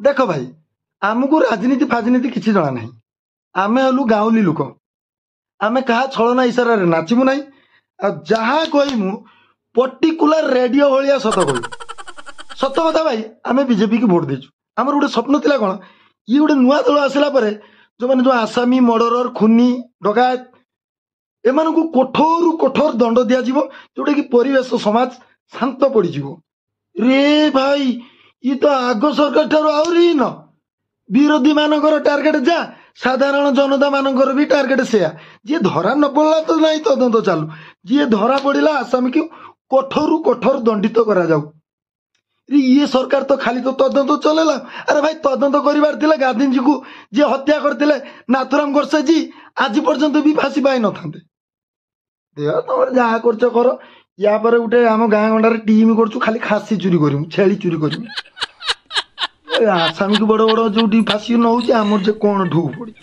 ଦେଖ ଭାଇ, ଆମକୁ ରାଜନୀତି ଫାଜନୀତି କିଛି ଜଣା ନାହିଁ। ଆମେ ହେଲୁ ଗାଉଁଲି ଲୋକ, ଆମେ କାହା ଛଳନା ଇସାରାରେ ନାଚିବୁ ନାହିଁ। ଆଉ ଯାହା କହିମୁ ପର୍ଟିକୁଲାର ରେଡିଓ ଭଳିଆ ସତ କହିବୁ। ସତ କଥା ଭାଇ, ଆମେ ବିଜେପିକି ଭୋଟ ଦେଇଛୁ। ଆମର ଗୋଟେ ସ୍ୱପ୍ନ ଥିଲା କ'ଣ, ଇଏ ଗୋଟେ ନୂଆ ଦଳ ଆସିଲା ପରେ ଯେଉଁମାନେ ଯେଉଁ ଆସାମୀ, ମର୍ଡରର, ଖୁନି, ଡକାୟତ ଏମାନଙ୍କୁ କଠୋରରୁ କଠୋର ଦଣ୍ଡ ଦିଆଯିବ, ଯୋଉଟାକି ପରିବେଶ ସମାଜ ଶାନ୍ତ ପଡ଼ିଯିବ। ରେ ଭାଇ, ଇଏ ତ ଆଗ ସରକାର ଠାରୁ ଆହୁରି ହୀନ। ବିରୋଧୀ ମାନଙ୍କର ଟାର୍ଗେଟ ଯା, ସାଧାରଣ ଜନତା ମାନଙ୍କର ବି ଟାର୍ଗେଟ ସେୟା। ଯିଏ ଧରା ନ ପଡ଼ିଲା ତ ନାଇଁ, ତଦନ୍ତ ଚାଲୁ। ଯିଏ ଧରା ପଡ଼ିଲା ଆସାମୀକୁ କଠୋରରୁ କଠୋର ଦଣ୍ଡିତ କରାଯାଉ। ଇଏ ସରକାର ତ ଖାଲି ତ ତଦନ୍ତ ଚଲେଇଲା। ଆରେ ଭାଇ, ତଦନ୍ତ କରିବାର ଥିଲା ଗାନ୍ଧିଜୀକୁ ଯିଏ ହତ୍ୟା କରିଥିଲେ ନାଥୁରାମ ଗଡ଼ସେଜୀ, ଆଜି ପର୍ଯ୍ୟନ୍ତ ବି ଫାଶୀ ପାଇନଥାନ୍ତେ। ଦିଅ, ତମର ଯାହା କରୁଛ କର। ୟା ପରେ ଗୋଟେ ଆମ ଗାଁ ଗଣ୍ଡାରେ ଟିମ୍ କରୁଛୁ, ଖାଲି ଖାସି ଚୋରି କରିବୁ, ଛେଳି ଚୋରି କରିବୁ। ଆସାମୀକୁ ବଡ଼ ବଡ଼ ଯୋଉଠି ଫାଶୀ ନ ହଉଛି, ଆମର ଯେ କ'ଣ ଢୁ ପଡିଛି।